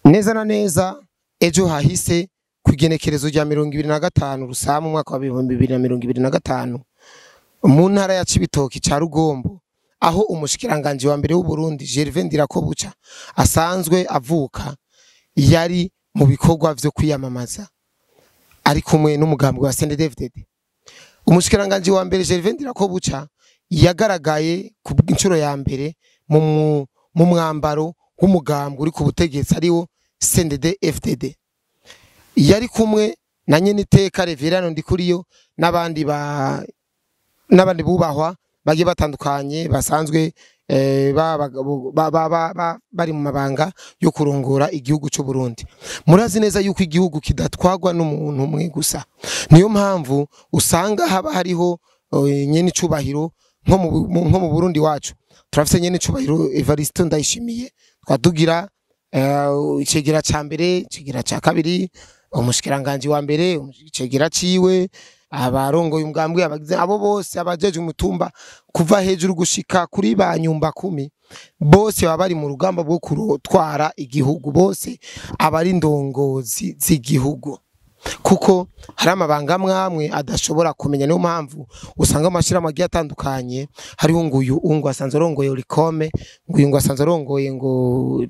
Neza na neza ejo hahise ku igenekerezo rya 25 Rusama umwaka wa 2025 mu ntara ya Cibitoki ca Rugombo, aho umushikiranganje wa mbere w'u Burundi Gervais Ndirakobuca asanzwe avuka, yari mu bikorwa vyo kwiyamamaza ari kumwe n'umugambi wa CNDD-FDD. Umushikiranganje wa mbere Gervais Ndirakobuca yagaragaye ku nshuro ya mbere mu mwambaro w'umugambi uri ku butegetsi ariwo CNDD-FDD. Yari kumwe na nyeniteka Reverano Ndikuriyo n'abandi n'abandi bubahwa bagiye batandukanye basanzwe bari mu mabanga yo kurongora igihugu cy'u Burundi. Murazi neza yuko igihugu kidatwagwa n'umuntu umwe gusa, niyo mpamvu usanga haba hariho nyene icubahiro nko mu Burundi wacu turafise nyene icubahiro Evariste Ndayishimiye, twadugira icegera ca mbere, icegera ca kabiri, umushikiranganje wa mbere, icegera ciwe, abarongoye umugambwe, abagize abo bose, abajeje umutumba kuva hejuru gushika kuri ba nyumba kumi, bose baba bari mu rugamba rwo kurotwara igihugu, bose abari ndongozi z'igihugu, kuko hari amabanga amwe adashobora kumenya. Niyo mpamvu usanga amashirahamwe agiye atandukanye hariho nguyu ungu asanzwe arongoye Orikome, nguyu ngo asanzwe arongoye ngo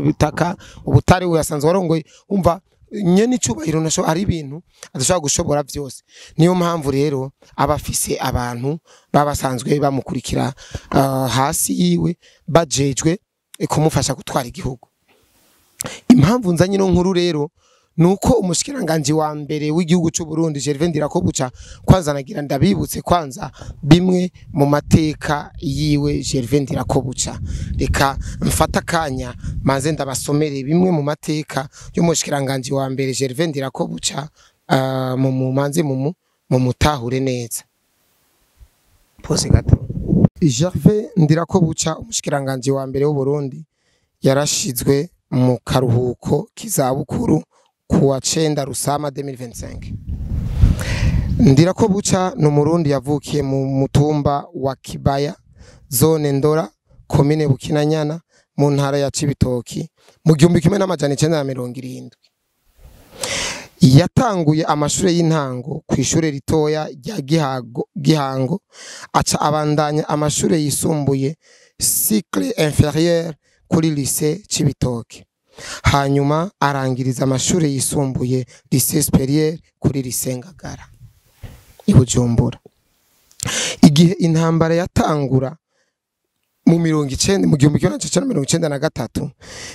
bitaka ubutari, we asanzwe arongoye, umva nyene icubahiro nasho hari ibintu adashobora gushobora vyose. Niyo mpamvu rero abafise abantu babasanzwe bamukurikira hasi yiwe bajejwe kumufasha gutwara igihugu. Impamvu nzanye no nkuru rero nuko umushikiranganje wa mbere w'igihugu cy'u Burundi Gervais Ndirakobuca, kwanza nagira ndabibutse kwanza bimwe mu mateka yiwe Gervais Ndirakobuca. Reka mfata kanya manze ndabasomere bimwe mu mateka y'umushikiranganje wa mbere Gervais Ndirakobuca, mu manze mu mutahure neza. Pose gato. Gervais Ndirakobuca umushikiranganje wa mbere w'u Burundi yarashizwe mu karuhuko k'izabukuru kuwa 9 Rusama 2025. Ndirakobuca ni umurundi yavukiye mu mutumba wa Kibaya, zone Ndora, komine Bukinanyana, mu ntara ya Cibitoki mu 1970. Yatanguye amashure y'intango ku ishure ritoya rya Gihango, aca abandanya amashure yisumbuye cycle inférieur kuri lycée Cibitoki, hanyuma arangiriza amashure yisumbuye lycée supérieur kuri lycée Ngagara i Bujumbura. Igihe intambara yatangura mu 1993,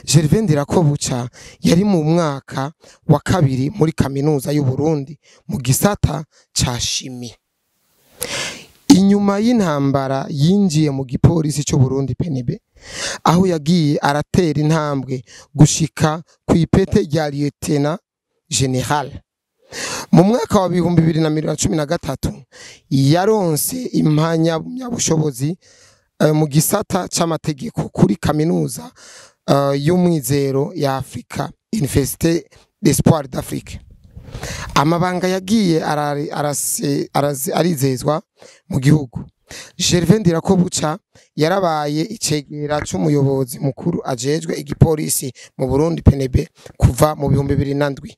Gervais Ndirakobuca yari mu mwaka wa kabiri muri kaminuza y'u Burundi mu gisata ca shimi. Inyuma y'intambara yinjiye mu gipolisi cy'u Burundi PNB, aho yagiye aratera intambwe gushika ku ipete rya lieutenant general. Mu mwaka wa 2013 yaronse impamyabushobozi mu gisata c'amategeko kuri kaminuza y'umwizero ya Afrika, Université d'Espoir d'Afrique. Amabanga yagiye arizezwa mu gihugu. Gervais Ndirakobuca yarabaye icegera c'umuyobozi mukuru ajejwe igipolisi mu Burundi PNB kuva mu 2007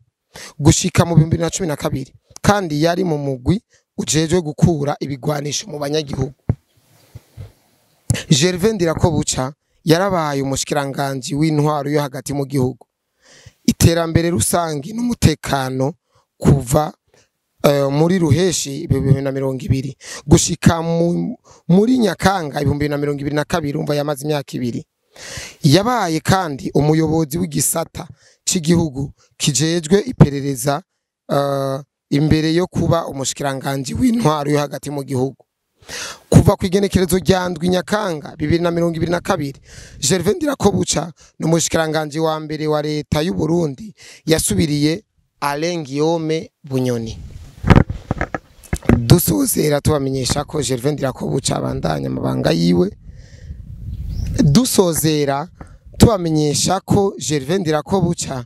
gushika mu 2012, kandi yari mu mugwi ujejwe gukura ibigwanisho mu banyagihugu. Gervais Ndirakobuca yarabaye umushikiranganje w'intwaro yo hagati mu gihugu, iterambere rusangi n'umutekano kuva muri Ruheshi 2020 gushika muri Nyakanga 2022, umva yamaze imyaka ibiri. Yabaye kandi umuyobozi w'igisata c'igihugu kijejwe iperereza imbere yo kuba umushikiranganje w'intwaro yo hagati mu gihugu. Kuva ku igenekerezo rya 7 Nyakanga 2022, Gervais Ndirakobuca ni umushikiranganje wa mbere wa leta y'u Burundi yasubiriye Alain Guillaume Bunyoni. Dusozera tubamenyesha ko Gervais Ndirakobuca abandanya amabanga yiwe. Dusozera tubamenyesha ko Gervais Ndirakobuca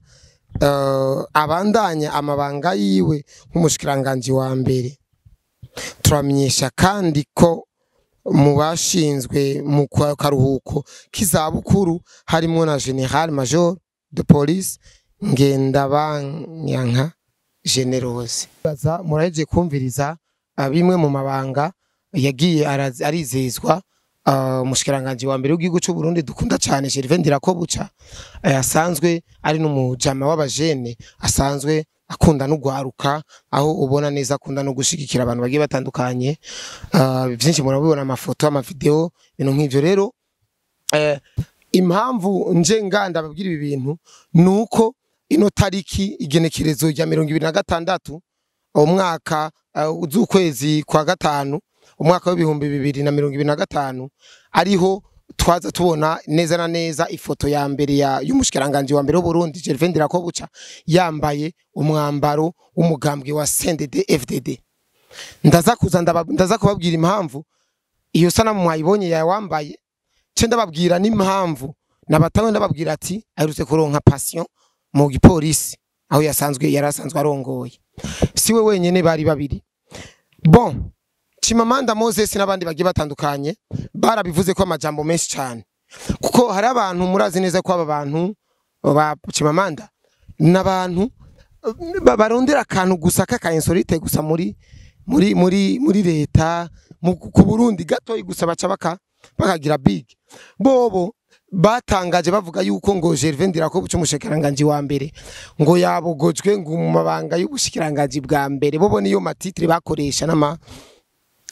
abandanya amabanga yiwe nk'umushikiranganje wa mbere. Turamenyesha kandi ko mu bashinzwe mu karuhuko k'izabukuru harimo na General Major de police Ngendabanyanka Generose. Baza muraheje kumviriza bimwe mu mabanga yagiye arizezwa umushikiranganje wa mbere w'igihugu cy'u Burundi dukunda cyane Gervais Ndirakobuca, asanzwe ari n'umujama w'abajene, asanzwe akunda no gwaruka, aho ubona neza akunda no gushigikira abantu bagiye batandukanye. Byinshi murabibona amafoto, amavideo, ibintu nk'ivyo. Rero impamvu nje nganda babwira ibi bintu nuko ino tariki igenekerezo rya 26 umwaka z'ukwezi kwa gatanu umwaka w'ibihumbi 2025 ariho twaza tubona neza na neza ifoto ya mbere ya y'umushikiranganje wa mbere w'u Burundi Gervais Ndirakobuca yambaye umwambaro w'umugambwe wa CNDD FDD. Ndaza kuza ndaza kubabwira impamvu iyo sanamu mwayibonye yawambaye, ce ndababwira n'impamvu nabatawe, ndababwira ati aherutse kuronka passion mu gipolisi aho yasanzwe yarasanzwe arongoye. Siwe wenyene, bari babiri. Bon, Chimamanda Moses n'abandi bagiye batandukanye barabivuze ko amajambo menshi cyane, kuko hari abantu murazi neza ko aba bantu ba Chimamanda n'abantu barondera akantu gusa kaka insolite gusa muri muri muri muri leta ku Burundi gatoyi gusa baca bakagira big. Bobo batangaje bavuga yuko ngo Gervais Ndirakobuca umushikiranganje wa mbere ngo yabogojwe ngo mu mabanga y'ubushikiranganje bwa mbere. Bobo niyo matitre bakoresha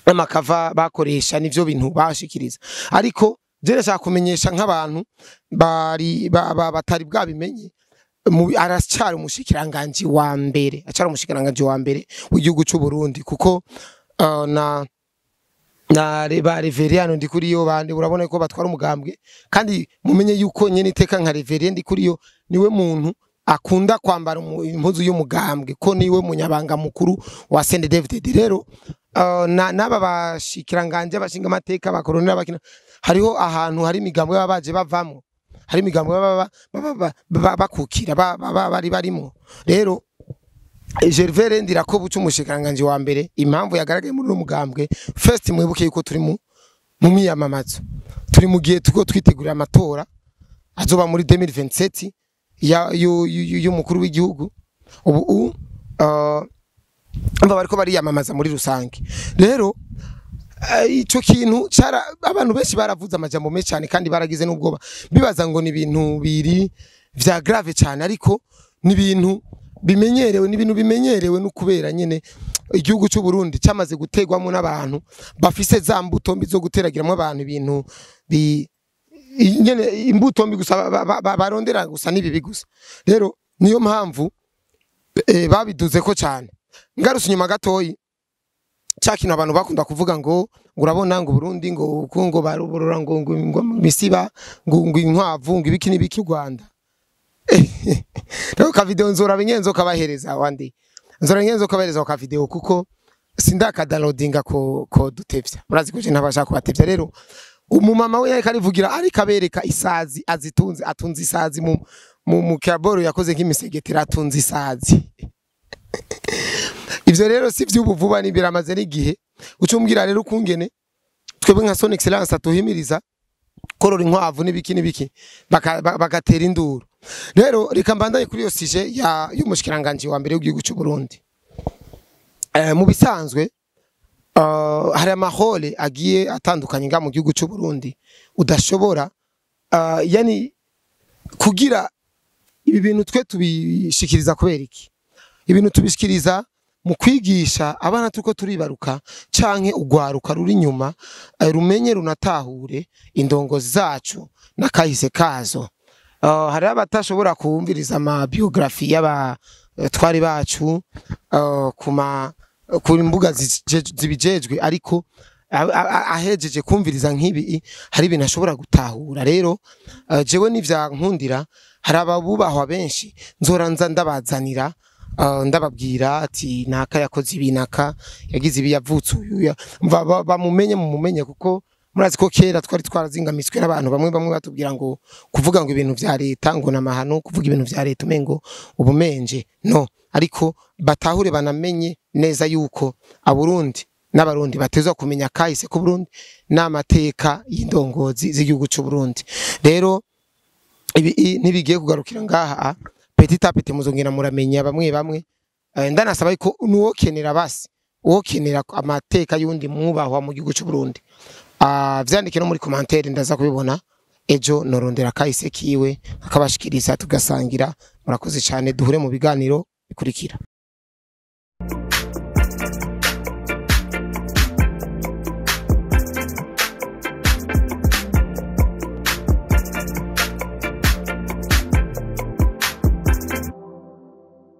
n'amakava bakoresha, nivyo bintu bashikiriza. Ariko je ndashaka kumenyesha nk'abantu bari batari bwabimenye, aracyari umushikiranganje wa mbere, acyari umushikiranganje wa mbere w'igihugu cy'u Burundi, kuko na ba Reverien Ndikuriyo bandi urabona ko batwara umugambwe. Kandi mumenye yuko nyene iteka nka Reverien Ndikuriyo niwe muntu akunda kwambara impuzu y'umugambwe, ko niwe munyabanga mukuru wa CNDD-FDD. Rero n'aba bashikiranganje abashinga amateka bakoronera bakina, hariho ahantu hari imigambwe baba baje bavamwo, hari imigambwe baba bakukira bari barimo. Rero Gervais Ndirakobuca umushikiranganje wa mbere, impamvu yagaragaye muri uno mugambwe, first mwibuke yuko turi mu miyamamazo, turi mu gihe tuko twitegurira amatora azoba muri 2027 y'umukuru w'igihugu. Ubu bariko bariyamamaza muri rusange. Rero ico kintu abantu benshi baravuze amajambo menshi cyane kandi baragize n'ubwoba, bibaza ngo ni ibintu biri vya grave cyane, ariko ni ibintu bimenyerewe, ni ibintu bimenyerewe no kubera nyene igihugu cy'u Burundi cyamaze gutegwamo n'abantu bafise za mbuto mbi zo guteragiramo abantu ibintu nyene imbuto mbi gusa barondera gusa n'ibibi gusa. Rero niyo mpamvu babiduze ko cyane. Ngarutse inyuma gatoyi, cya kintu abantu bakunda kuvuga ngo urabona ngo Burundi ngo ngo baruborora ngo ngo misiba ngo inkwavu ngo ibiki n'ibiki Rwanda. Rero ka video nzora binyenzo kabahereza wandi, nzora nyenzo kabahereza ka video, kuko sindaka downloadinga ko dutevya, murazi ko je ntabasha kubatevya. Rero umumama we yariko arivugira ariko abereka isazi azitunze, atunze isazi mu kaboro yakoze nk'imisegetera, atunze isazi. Ivyo rero si vy'ubu vuba, ni biramaze n'igihe. Ucumbwira rero ukungene twebwe nka Son Excellence atuhimiriza korora inkwavu n'ibiki n'ibiki bagatera induru. Rero reka mbandanye kuri iyo sije y'umushikiranganje wa mbere w'igihugu cy'u Burundi. Mu bisanzwe hari amahole agiye atandukanye nga mu gihugu cy'u Burundi udashobora yani kugira ibi bintu twe tubishikiriza kubera iki? Ibintu tubishikiriza mu kwigisha abana tuko turibaruka canke ugwaruka ruri nyuma, rumenye runatahure indongozi zacu nakahise kazo. Hari abatashobora kumviriza ama biography y'abatwari bacu kuma ku mbuga zibijejwe, ariko ahejeje kumviriza nk'ibi hari ibintu ashobora gutahura. Rero jewe nivyankundira hari ababubahwa benshi nzora nza ndabazanira, ndababwira ati naka yakoze ibi, naka yagize ibi, yavutse uyu, bamumenye mumumenye, kuko murazi ko kera twari twarazingamitswe n'abantu bamwe bamwe batubwira ngo kuvuga ngo ibintu vya leta ngo namahano, kuvuga ibintu vya leta umengo ubumenje no. Ariko batahure banamenye neza yuko aburundi n'abarundi batezwa kumenya kahise ku Burundi n'amateka y'indongozi z'igihugu cy'u Burundi. Rero Ibi ntibigiye kugarukira ngaha, petit à petit muzongera muramenya bamwe bamwe. Ndanasaba yuko nuwokenera, basi uwokenera amateka y'undi mwubahwa mu gihugu cy'u Burundi, vyandike no muri commentaire, ndaza kubibona ejo, norondera kahise kiwe akabashikiriza, tugasangira. Murakoze cyane, duhure mu biganiro bikurikira.